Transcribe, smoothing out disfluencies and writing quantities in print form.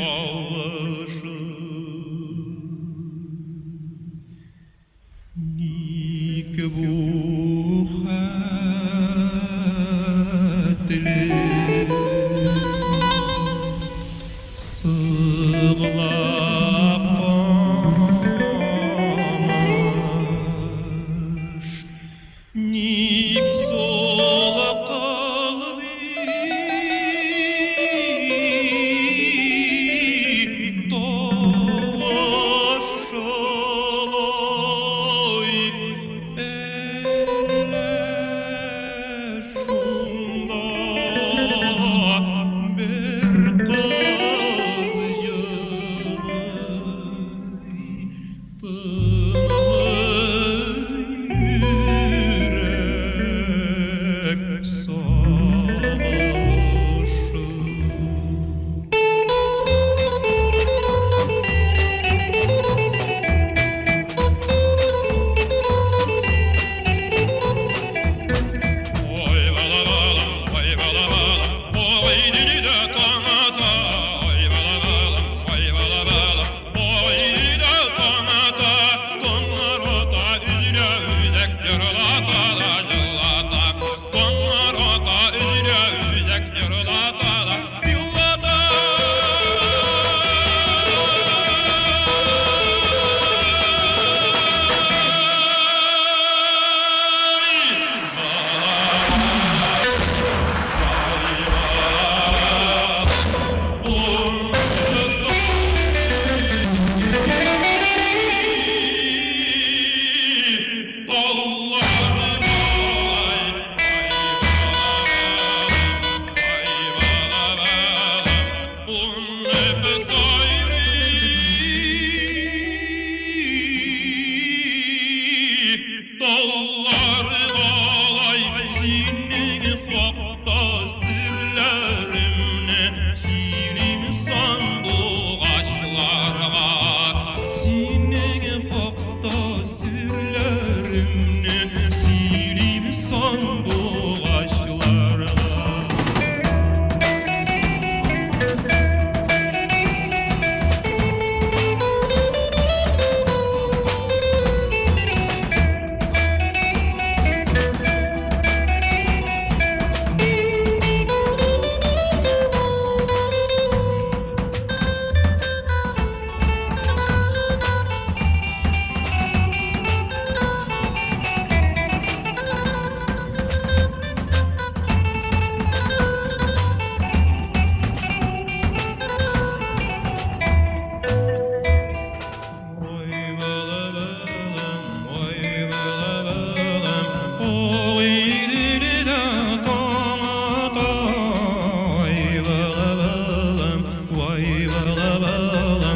Алышы. Ник бу хәтле сыгла камыш? Ник сола калды тавышылай? Әллә шунда бер кыз җылый, тынмый йөрәк сагышы? Ой, бала-бала, ой, бала-бала, ой, диди-дә таң ата. Ой, бала-бала, ой, бала-бала, ой, диди-дә таң ата. Таңнар ата, өзелә үзәк, җырлата да җырлата. Таңнар ата, өзелә үзәк, җырлата да елата. Dallar dalay senin hakta sirlerimni silim sandugaçlarga. Синең хакта серләремне сөйлим сандугачларга. Ой, бала-балам, ой, бала-балам, ой, диди-дә таң ата. Ой, бала-балам, ой, бала-балам.